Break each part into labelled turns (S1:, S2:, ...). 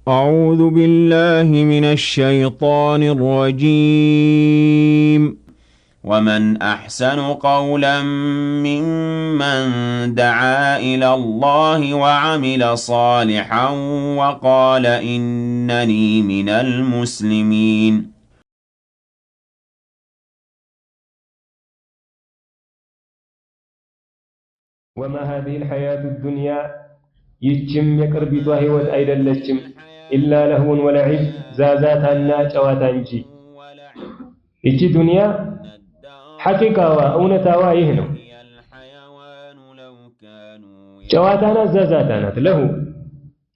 S1: أعوذ بالله من الشيطان الرجيم.
S2: ومن أحسن قولا ممن دعا إلى الله وعمل صالحا وقال إنني من المسلمين.
S3: وما هذه الحياة الدنيا ይህችም የቅርቢቷ ሕይወት አይደለችም إلا لهو ولعب ዛዛታና ጨዋታ እንጂ። ይቺ ዱንያ ሐቂቃዋ እውነታዋ ይህ ነው። ጨዋታ ናት፣ ዛዛታ ናት። ለሁ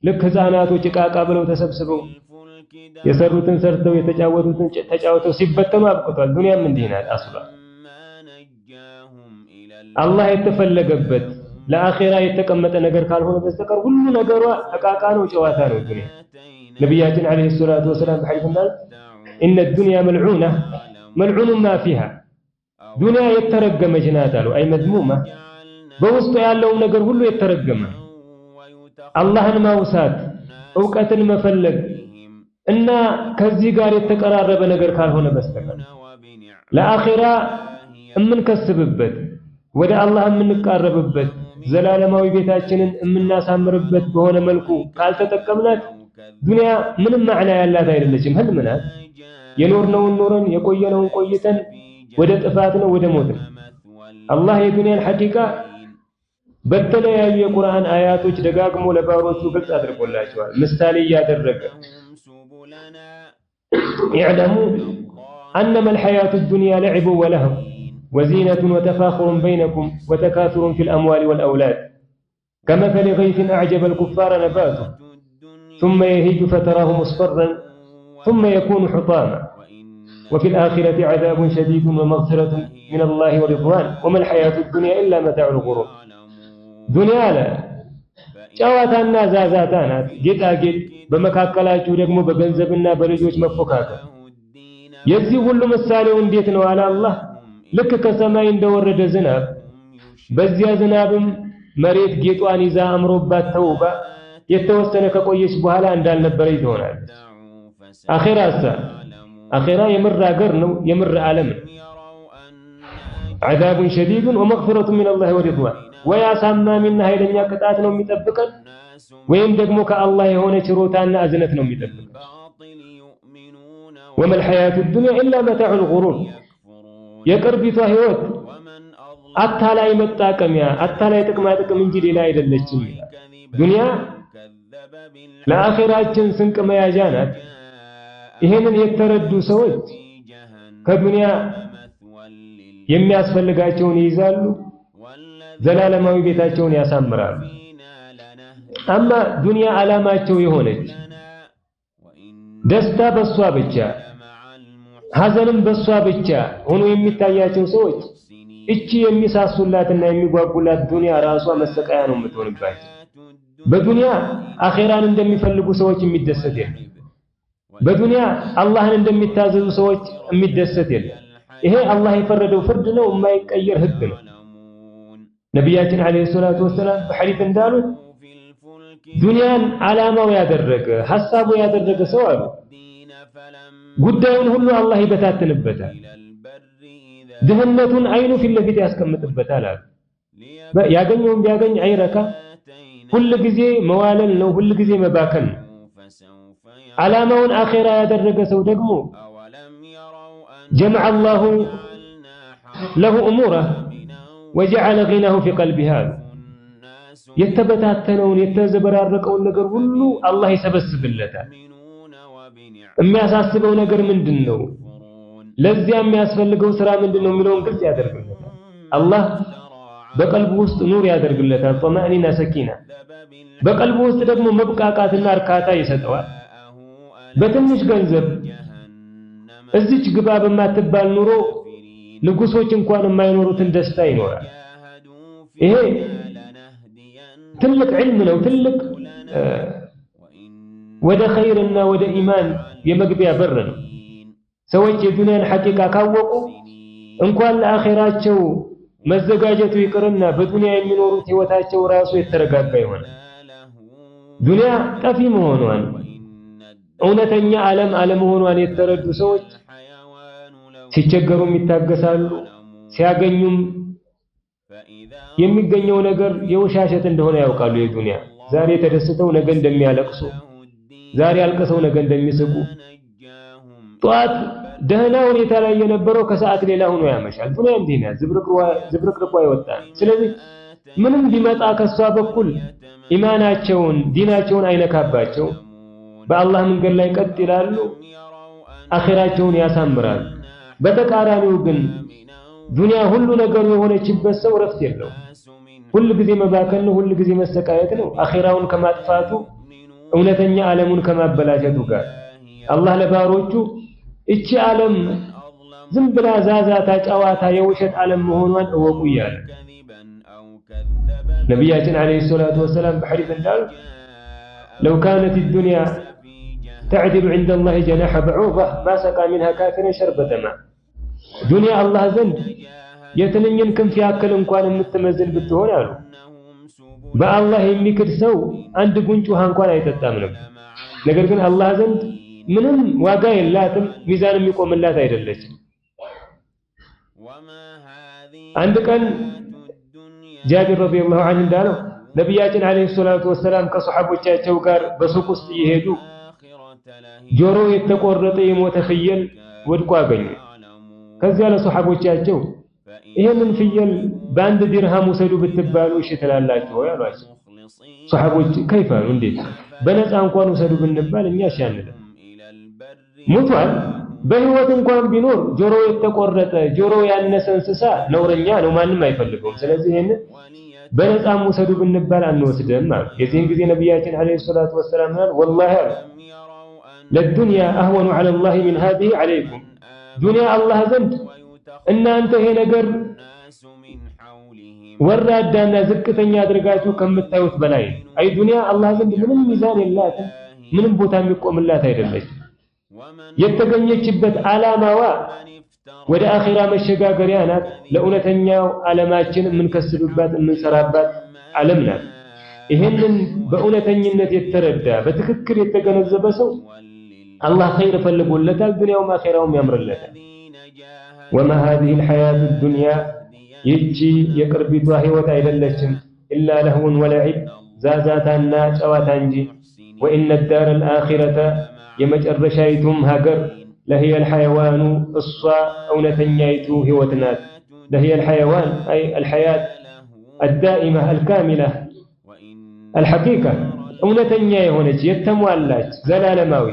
S3: ልክ ህፃናቶች ዕቃ ብለው ተሰብስበው የሰሩትን ሰርተው የተጫወቱትን ተጫውተው ሲበተኑ አብቅቷል። ዱንያም እንዲህ ናት። አስሏ አላህ የተፈለገበት ለአኺራ የተቀመጠ ነገር ካልሆነ በስተቀር ሁሉ ነገሯ ዕቃቃ ነው፣ ጨዋታ ነው ዱንያ። ነቢያችን ዓለይሂ ሰላቱ ወሰላም በሐዲስ እንዳሉት إن الدنيا ملعونة ملعون ما فيها ዱንያ የተረገመች ናት አሉ። أي مذمومة በውስጡ ያለው ነገር ሁሉ የተረገመ። አላህን ማውሳት፣ እውቀትን መፈለግ እና ከዚህ ጋር የተቀራረበ ነገር ካልሆነ በስተቀር ለአኺራ የምንከስብበት፣ ወደ አላህ የምንቃረብበት፣ ዘላለማዊ ቤታችንን የምናሳምርበት በሆነ መልኩ ካልተጠቀምናት ዱንያ ምንም ማዕና ያላት አይደለችም፣ ህልም ናት። የኖርነውን ኖረን የቆየነውን ቆይተን ወደ ጥፋት ነው፣ ወደ ሞት ነው። አላህ የዱንያን ሐቂቃ በተለያዩ የቁርአን አያቶች ደጋግሞ ለባሮቹ ግልጽ አድርጎላቸዋል፣ ምሳሌ እያደረገ። اعلموا أنما الحياة الدنيا لعب ولهو وزينة وتفاخر بينكم وتكاثر في الأموال والأولاد كمثل غيث أعجب الكفار نباته ثم يهيج فتراه مصفرا ثم يكون حطاما وفي الآخرة عذاب شديد ومغفرة من الله ورضوان وما الحياة الدنيا إلا متاع الغرور። ዱንያ አለ ጨዋታና ዛዛታ ናት፣ ጌጣጌጥ፣ በመካከላችሁ ደግሞ በገንዘብና በልጆች መፎካከር። የዚህ ሁሉ ምሳሌው እንዴት ነው አለ አላህ። ልክ ከሰማይ እንደወረደ ዝናብ፣ በዚያ ዝናብም መሬት ጌጧን ይዛ አምሮባት ተውባ የተወሰነ ከቆየች በኋላ እንዳልነበረች ትሆናለች። አኺራሳ አኺራ የምር አገር ነው፣ የምር ዓለም ነው። عذاب شديد ومغفرة من الله ورضوان ወይ አሳማሚና ኃይለኛ ቅጣት ነው የሚጠብቀን፣ ወይም ደግሞ ከአላህ የሆነ ችሮታና እዝነት ነው የሚጠብቀን። وما الحياة الدنيا إلا متاع الغرور የቅርቢቷ ህይወት አታላይ መጣቀሚያ፣ አታላይ ጥቅማ ጥቅም እንጂ ሌላ አይደለችም ይላል። ዱንያ ለአኺራችን ስንቅ መያዣ ናት። ይሄንን የተረዱ ሰዎች ከዱንያ የሚያስፈልጋቸውን ይይዛሉ፣ ዘላለማዊ ቤታቸውን ያሳምራሉ። አማ ዱንያ ዓላማቸው የሆነች ደስታ በሷ ብቻ ሐዘንም በሷ ብቻ ሆኖ የሚታያቸው ሰዎች እቺ የሚሳሱላትና የሚጓጉላት ዱንያ ራሷ መሰቃያ ነው የምትሆንባቸው። በዱንያ አኺራን እንደሚፈልጉ ሰዎች የሚደሰት የለም። በዱንያ አላህን እንደሚታዘዙ ሰዎች የሚደሰት የለም። ይሄ አላህ የፈረደው ፍርድ ነው፣ የማይቀየር ህግ ነው። ነቢያችን ዓለይሂ ሰላቱ ወሰላም በሐዲስ እንዳሉት ዱንያን ዓላማው ያደረገ ሐሳቡ ያደረገ ሰው አሉ ጉዳዩን ሁሉ አላህ ይበታትንበታል፣ ድህነቱን አይኑ ፊት ለፊት ያስቀምጥበታል አሉ። ያገኘውን ቢያገኝ አይረካ፣ ሁል ጊዜ መዋለል ነው፣ ሁል ጊዜ መባከን ነው። ዓላማውን አኺራ ያደረገ ሰው ደግሞ ጀመዐ አላሁ ለሁ እሙረህ ወጀዐለ ጊናሁ ፊ ቀልቢህ አሉ። የተበታተነውን የተዘበራረቀውን ነገር ሁሉ አላህ ይሰበስብለታል። የሚያሳስበው ነገር ምንድን ነው? ለዚያ የሚያስፈልገው ስራ ምንድን ነው የሚለውን ግልጽ ያደርግለታል። አላህ በቀልቡ ውስጥ ኑር ያደርግለታል፣ ጦማእኒና ሰኪና። በቀልቡ ውስጥ ደግሞ መብቃቃትና እርካታ ይሰጠዋል። በትንሽ ገንዘብ እዚች ግባ በማትባል ኑሮ ንጉሶች እንኳን የማይኖሩትን ደስታ ይኖራል። ይሄ ትልቅ ዕልም ነው፣ ትልቅ ወደ ኸይርና ወደ ኢማን የመግቢያ በር ነው። ሰዎች የዱንያን ሐቂቃ ካወቁ እንኳን ለአኺራቸው መዘጋጀቱ ይቅርና በዱንያ የሚኖሩት ህይወታቸው ራሱ የተረጋጋ ይሆናል። ዱንያ ጠፊ መሆኗን፣ እውነተኛ ዓለም አለመሆኗን የተረዱ ሰዎች ሲቸገሩም ይታገሳሉ፣ ሲያገኙም የሚገኘው ነገር የውሻሸት እንደሆነ ያውቃሉ። የዱንያ ዛሬ ተደስተው ነገ እንደሚያለቅሱ፣ ዛሬ አልቅሰው ነገ እንደሚስቁ፣ ጠዋት ደህና ሁኔታ ላይ የነበረው ከሰዓት ሌላ ሆኖ ያመሻል። ዱንያ እንዲህ ናት፣ ዝብርቅርቋ ይወጣል። ስለዚህ ምንም ቢመጣ ከሷ በኩል ኢማናቸውን ዲናቸውን አይነካባቸው። በአላህ መንገድ ላይ ቀጥ ይላሉ፣ አኺራቸውን ያሳምራሉ። በተቃራኒው ግን ዱንያ ሁሉ ነገር የሆነችበት ሰው ረፍት የለውም። ሁል ጊዜ መባከን ነው፣ ሁል ጊዜ መሰቃየት ነው። አኺራውን ከማጥፋቱ እውነተኛ ዓለሙን ከማበላሸቱ ጋር አላህ ለባሮቹ እቺ ዓለም ዝም ብላ ዛዛታ ጨዋታ የውሸት ዓለም መሆኗን እወቁ እያለ ነቢያችን ዓለይሂ ሰላቱ ወሰላም በሐዲስ እንዳሉት ለው ካነት ዱንያ ተዕዲሉ ዐንደ አላሂ ጀናሐ በዑዳ ማ ሰቃ ሚንሃ ካፊረን ሸርበተ ማ። ዱንያ አላህ ዘንድ የትንኝን ክንፍ ያክል እንኳን የምትመዝን ብትሆን አሉ በአላህ የሚክድ ሰው አንድ ጉንጭ ውሃ እንኳን አይጠጣም ነበር። ነገር ግን አላህ ዘንድ ምንም ዋጋ የላትም፣ ሚዛን የሚቆምላት አይደለችም። አንድ ቀን ጃቢር ረዲየላሁ ዐንሁ እንዳለው ነቢያችን ዓለይሂ ሰላቱ ወሰላም ከሰሐቦቻቸው ጋር በሱቅ ውስጥ እየሄዱ ጆሮ የተቆረጠ የሞተ ፍየል ወድቆ አገኙ። ከዚያ ለሰሐቦቻቸው ይሄንን ፍየል በአንድ ዲርሃም ውሰዱ ብትባሉ እሺ ትላላችሁ ወይ አሏቸው። ሰሐቦች ከይፋ ነው እንዴት በነፃ እንኳን ውሰዱ ብንባል እኛ እሺ አንልም። ሙቷል። በህይወት እንኳን ቢኖር ጆሮ የተቆረጠ ጆሮ ያነሰ እንስሳ ነውረኛ ነው፣ ማንም አይፈልገውም። ስለዚህ ይሄንን በነፃም ውሰዱ ብንባል አንወስድም አሉ። የዚህን ጊዜ ነቢያችን ዓለይሂ ሰላቱ ወሰላም ወላሂ አሉ ለዱንያ አህወኑ ዐለላሂ ሚን ሃዚሂ ዐለይኩም፣ ዱንያ አላህ ዘንድ እናንተ ይሄ ነገር ወራዳና ዝቅተኛ አድርጋችሁ ከምታዩት በላይ አይ ዱንያ አላህ ዘንድ ምንም ሚዛን የላትም፣ ምንም ቦታ የሚቆምላት አይደለችም። የተገኘችበት ዓላማዋ ወደ አኺራ መሸጋገሪያ ናት። ለእውነተኛው ዓለማችን የምንከስብባት የምንሰራባት ዓለም ናት። ይሄንን በእውነተኝነት የተረዳ በትክክል የተገነዘበ ሰው አላህ ኸይር ፈልጎለታል፣ ዱንያውም አኺራውም ያምርለታል። ወማ ሃዚሂ አልሐያቱ ዱንያ ይህቺ የቅርቢቷ ህይወት አይደለችም፣ ኢላ ለህውን ወለዒብ ዛዛታና ጨዋታ እንጂ። ወኢነ ዳረ አልአኺረተ የመጨረሻይቱም ሀገር ለሂየ አልሐይዋኑ እሷ እውነተኛይቱ ህይወት ናት። ለሂየ አልሐይዋን አይ አልሐያት አዳኢማ አልካሚላ አልሐቂቃ እውነተኛ የሆነች የተሟላች ዘላለማዊ።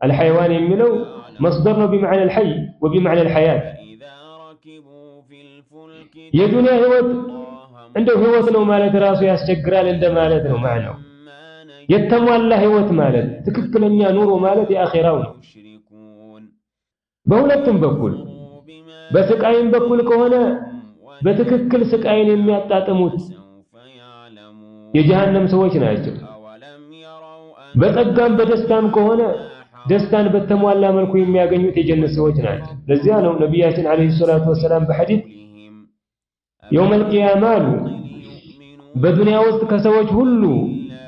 S3: አልሐይዋን የሚለው መስደር ነው ቢመዕና አልሐይ ወቢመዕና አልሐያት። የዱንያ ህይወት እንደው ህይወት ነው ማለት ራሱ ያስቸግራል እንደማለት ነው ማዕናው። የተሟላ ህይወት ማለት ትክክለኛ ኑሮ ማለት የአኺራው ነው። በሁለቱም በኩል በስቃይም በኩል ከሆነ በትክክል ስቃይን የሚያጣጥሙት የጀሃነም ሰዎች ናቸው። በጸጋም በደስታም ከሆነ ደስታን በተሟላ መልኩ የሚያገኙት የጀነት ሰዎች ናቸው። ለዚያ ነው ነቢያችን ዓለይሂ ሰላቱ ወሰላም በሐዲስ የውመል ቂያማ አሉ በዱንያ ውስጥ ከሰዎች ሁሉ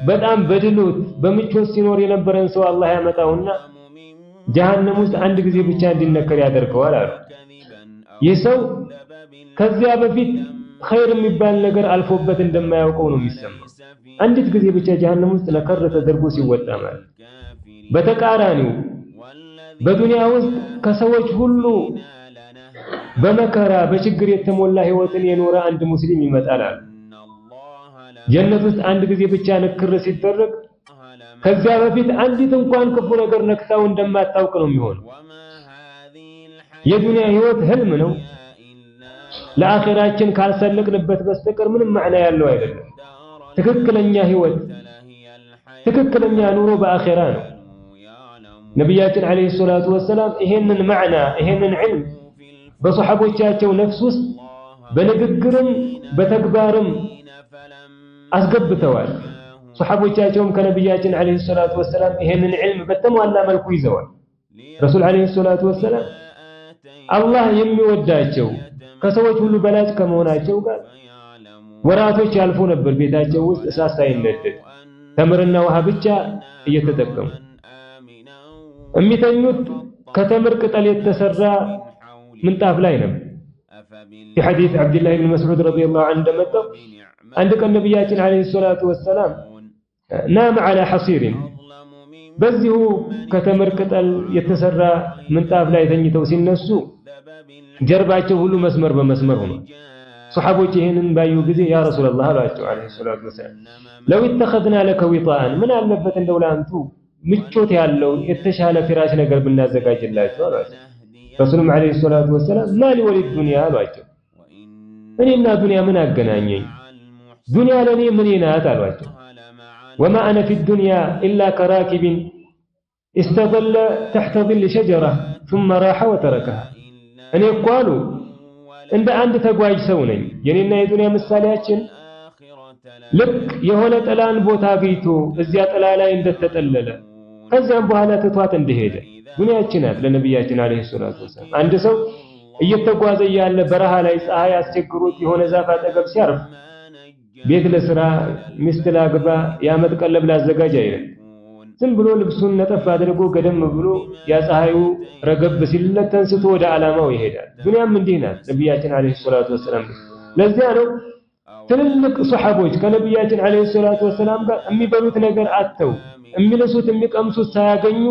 S3: በጣም በድሎት በምቾት ሲኖር የነበረን ሰው አላህ ያመጣውና ጀሃነም ውስጥ አንድ ጊዜ ብቻ እንዲነከር ያደርገዋል አሉ። ይህ ሰው ከዚያ በፊት ኸይር የሚባል ነገር አልፎበት እንደማያውቀው ነው የሚሰማው። አንዲት ጊዜ ብቻ ጀሃነም ውስጥ ነከር ተደርጎ ሲወጣ ማለት። በተቃራኒው በዱንያ ውስጥ ከሰዎች ሁሉ በመከራ በችግር የተሞላ ህይወትን የኖረ አንድ ሙስሊም ይመጣል አሉ። ጀነት ውስጥ አንድ ጊዜ ብቻ ንክር ሲደረግ ከዚያ በፊት አንዲት እንኳን ክፉ ነገር ነክታው እንደማታውቅ ነው የሚሆነው። የዱንያ ህይወት ህልም ነው። ለአኺራችን ካልሰለቅንበት በስተቀር ምንም ማዕና ያለው አይደለም። ትክክለኛ ህይወት ትክክለኛ ኑሮ በአኺራ ነው። ነቢያችን ዓለይሂ ሰላቱ ወሰላም ይሄንን ማዕና ይሄንን ዒልም በሰሐቦቻቸው ነፍስ ውስጥ በንግግርም በተግባርም አስገብተዋል። ሰሐቦቻቸውም ከነቢያችን ዓለይሂ ሰላቱ ወሰላም ይሄንን ዒልም በተሟላ መልኩ ይዘዋል። ረሱል ዓለይሂ ሰላቱ ወሰላም አላህ የሚወዳቸው ከሰዎች ሁሉ በላጭ ከመሆናቸው ጋር ወራቶች ያልፉ ነበር ቤታቸው ውስጥ እሳት ሳይነደድ ተምርና ውሃ ብቻ እየተጠቀሙ። የሚተኙት ከተምር ቅጠል የተሰራ ምንጣፍ ላይ ነው። في حديث عبد الله بن مسعود رضي الله عنه እንደመጣው አንድ ቀን ነብያችን عليه الصلاة والسلام نام على حصير በዚሁ ከተምር ቅጠል የተሰራ ምንጣፍ ላይ ተኝተው ሲነሱ ጀርባቸው ሁሉ መስመር በመስመር ሆኗል። ሱሐቦች ይሄንን ባዩ ጊዜ يا رسول الله አሏቸው عليه الصلاة والسلام لو اتخذنا لك وطاء ምን አለበት እንደው ላንቱ ምቾት ያለው የተሻለ ፍራሽ ነገር ብናዘጋጅላቸው አሏቸው። ረሱሉም عليه الصلاة والسلام ما لي وللدنيا አሏቸው። እኔና ዱንያ ምን አገናኘኝ? ዱንያ ለኔ ምን ናት አሏቸው። وما أنا في الدنيا إلا كراكب استظل تحت ظل شجرة ثم راح وتركها። እኔ እኮ አሉ እንደ አንድ ተጓዥ ሰው ነኝ። የኔና የዱንያ ምሳሌያችን ልክ የሆነ ጥላን ቦታ አግኝቶ እዚያ ጥላ ላይ እንደተጠለለ ከዚያም በኋላ ትቷት እንደሄደ ዱንያችን ናት ለነብያችን عليه الصلاة والسلام። አንድ ሰው እየተጓዘ ያለ በረሃ ላይ ፀሐይ አስቸግሮት የሆነ ዛፍ አጠገብ ሲያርፍ ቤት ለስራ ሚስት ላግባ ያመት ቀለብ ላዘጋጅ አይልም። ዝም ብሎ ልብሱን ነጠፍ አድርጎ ገደም ብሎ ያ ፀሐዩ ረገብ ሲልለት ተንስቶ ወደ ዓላማው ይሄዳል። ዱንያም እንዲህ ናት ነብያችን عليه الصلاة والسلام። ለዚያ ነው ትልልቅ ሱሐቦች ከነብያችን عليه الصلاة والسلام ጋር የሚበሉት ነገር አጥተው የሚልሱት የሚቀምሱት ሳያገኙ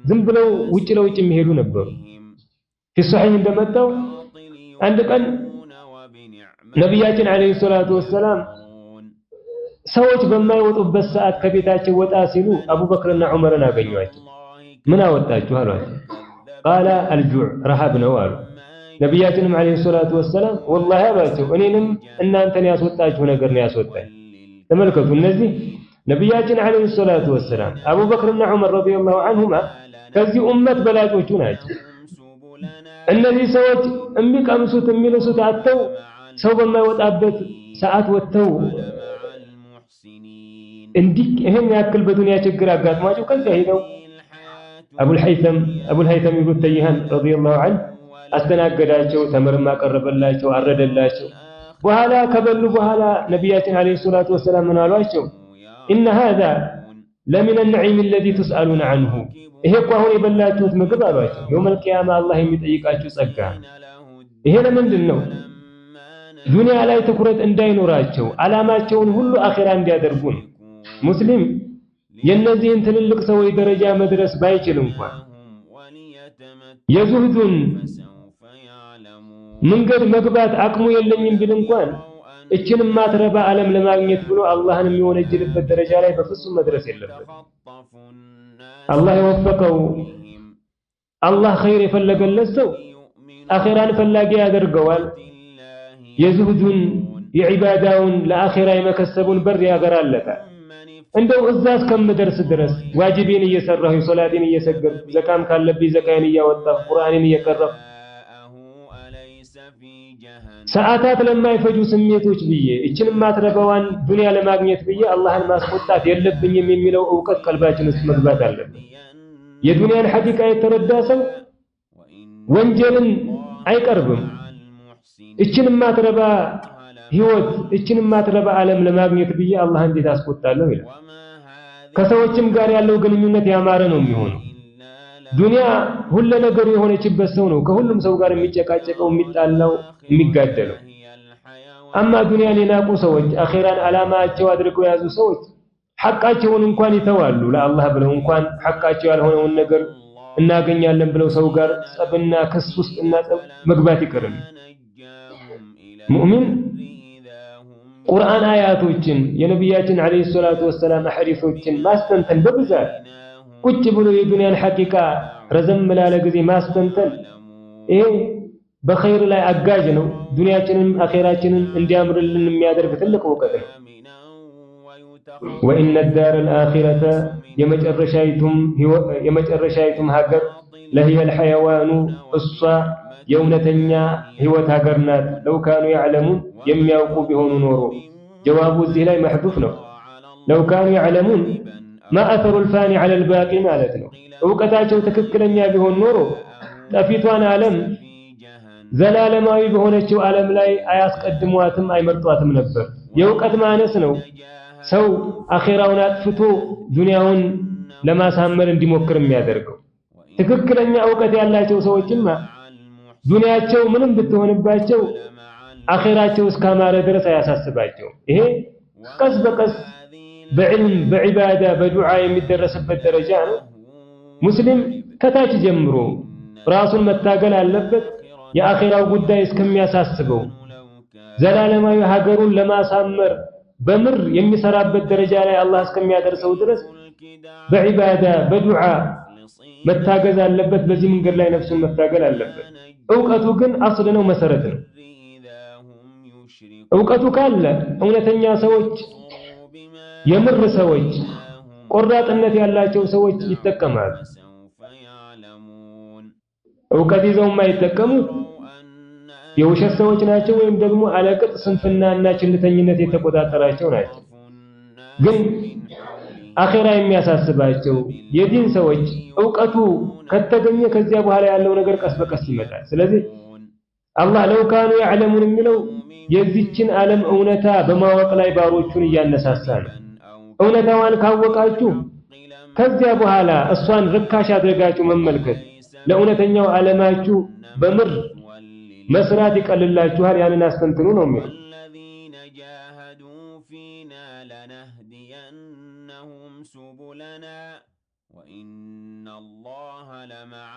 S3: ዝም ብለው ውጭ ለውጭ የሚሄዱ ነበሩ። في الصحيح እንደመጣው አንድ ቀን ነብያችን عليه الصلاة والسلام ሰዎች በማይወጡበት ሰዓት ከቤታቸው ወጣ ሲሉ አቡበክርና ዑመርን አገኟቸው። ምን አወጣችሁ አሏቸው። قال الجوع ረሃብ ነው አሉ። ነብያችንም عليه الصلاة والسلام والله አሏቸው እኔንም እናንተን ያስወጣችሁ ነገር ነው ያስወጣኝ። ተመልከቱ እነዚህ ነብያችን عليه الصلاة والسلام አቡበክርና ዑመር رضي الله عنهما ከዚህ ኡመት በላጮቹ ናቸው። እነዚህ ሰዎች የሚቀምሱት የሚልሱት አጥተው ሰው በማይወጣበት ሰዓት ወጥተው እንዲህ ይሄን ያክል በዱንያ ችግር አጋጥሟቸው ከዚያ ሄደው አቡል ሀይተም ኢብኑ ተይሃን رضي الله عنه አስተናገዳቸው። ተምርም አቀረበላቸው፣ አረደላቸው። በኋላ ከበሉ በኋላ ነብያችን عليه الصلاة والسلام ምን አሏቸው? إن هذا لمن النعيم الذي تسألون عنه ይሄ እኮ አሁን የበላችሁት ምግብ አሏቸው يوم القيامة አላህ የሚጠይቃችሁ ጸጋ። ይሄ ለምንድን ነው? ዱንያ ላይ ትኩረት እንዳይኖራቸው ዓላማቸውን ሁሉ አኺራ እንዲያደርጉ ነው። ሙስሊም የነዚህን ትልልቅ ሰዎች ደረጃ መድረስ ባይችል እንኳን የዙህዱን መንገድ መግባት አቅሙ የለኝም ቢል እንኳን እችን ማትረባ ዓለም ለማግኘት ብሎ አላህን የሚወነጅልበት ደረጃ ላይ በፍጹም መድረስ የለበትም። አላህ የወፈቀው አላህ ኸይር የፈለገለት ሰው አኺራን ፈላጊ ያደርገዋል። የዙህዱን የዒባዳውን ለአኺራ የመከሰቡን በር ያገራለታል። እንደው እዛ እስከምደርስ ድረስ ዋጅቤን እየሰራሁ ሶላቴን እየሰገድኩ ዘካም ካለብኝ ዘካዬን እያወጣሁ ቁርአኔን እየቀራሁ ሰዓታት ለማይፈጁ ስሜቶች ብዬ እችን ማትረባዋን ዱንያ ለማግኘት ብዬ አላህን ማስቆጣት የለብኝም የሚለው ዕውቀት ቀልባችን ውስጥ መግባት አለበት። የዱንያን ሐቂቃ የተረዳ ሰው ወንጀልን አይቀርብም። እችን ማትረባ ህይወት እችን ማትረባ ዓለም ለማግኘት ብዬ አላህን እንዴት አስቆጣለሁ ይላል። ከሰዎችም ጋር ያለው ግንኙነት ያማረ ነው የሚሆነው። ዱንያ ሁሉ ነገሩ የሆነችበት ሰው ነው ከሁሉም ሰው ጋር የሚጨቃጨቀው፣ የሚጣላው፣ የሚጋደለው። አማ ዱንያን የናቁ ሰዎች አኺራን ዓላማቸው አድርገው የያዙ ሰዎች ሐቃቸውን እንኳን ይተዋሉ። ለአላህ ብለው እንኳን ሐቃቸው ያልሆነውን ነገር እናገኛለን ብለው ሰው ጋር ጸብና ክስ ውስጥ እና ጸብ መግባት ይቀርም። ሙእሚን ቁርአን አያቶችን የነብያችን عليه الصلاة والسلام ሐዲሶችን ማስተንተን በብዛት ቁጭ ብሎ የዱንያን ሐቂቃ ረዘም ላለ ጊዜ ማስተንተን ይሄ በኸይር ላይ አጋዥ ነው። ዱንያችንን አኺራችንን እንዲያምርልን የሚያደርግ ትልቅ እውቀት ነው። ወኢነ ዳር አልአኺረተ የመጨረሻይቱም ሀገር ለሂየ አልሐያዋኑ እሷ የእውነተኛ ህይወት ሀገር ናት። ለው ካኑ ያዕለሙን የሚያውቁ ቢሆኑ ኖሮ። ጀዋቡ እዚህ ላይ መሕዱፍ ነው። ለው ካኑ ያዕለሙን ማ አተሩ الفاني على الباقي ማለት ነው። እውቀታቸው ትክክለኛ ቢሆን ኖሮ ጠፊቷን ዓለም ዘላለማዊ በሆነችው ዓለም ላይ አያስቀድሟትም፣ አይመርጧትም ነበር። የእውቀት ማነስ ነው ሰው አኺራውን አጥፍቶ ዱንያውን ለማሳመር እንዲሞክር የሚያደርገው። ትክክለኛ እውቀት ያላቸው ሰዎችማ ዱንያቸው ምንም ብትሆንባቸው አኺራቸው እስካማረ ድረስ አያሳስባቸው። ይሄ ቀስ በቀስ በዕልም በዒባዳ በዱዓ የሚደረስበት ደረጃ ነው። ሙስሊም ከታች ጀምሮ ራሱን መታገል አለበት። የአኺራው ጉዳይ እስከሚያሳስበው ዘላለማዊ ሀገሩን ለማሳመር በምር የሚሰራበት ደረጃ ላይ አላህ እስከሚያደርሰው ድረስ በዒባዳ በዱዓ መታገዝ አለበት። በዚህ መንገድ ላይ ነፍሱን መታገል አለበት። እውቀቱ ግን አስል ነው፣ መሰረት ነው። እውቀቱ ካለ እውነተኛ ሰዎች፣ የምር ሰዎች፣ ቆራጥነት ያላቸው ሰዎች ይጠቀማሉ። እውቀት ይዘው የማይጠቀሙት የውሸት ሰዎች ናቸው፣ ወይም ደግሞ አለቅጥ ስንፍናና ችልተኝነት የተቆጣጠራቸው ናቸው። ግን አኺራ የሚያሳስባቸው የዲን ሰዎች እውቀቱ ከተገኘ ከዚያ በኋላ ያለው ነገር ቀስ በቀስ ይመጣል። ስለዚህ አላህ ለው ካኑ ያዕለሙን የሚለው የዚችን ዓለም እውነታ በማወቅ ላይ ባሮቹን እያነሳሳ ነው። እውነታዋን ካወቃችሁ ከዚያ በኋላ እሷን ርካሽ አድርጋችሁ መመልከት ለእውነተኛው ዓለማችሁ በምር መስራት ይቀልላችኋል። ያንን አስተንትኑ ነው የሚለው።
S2: والذين جاهدوا فينا لنهدينهم سبلنا وإن الله لمع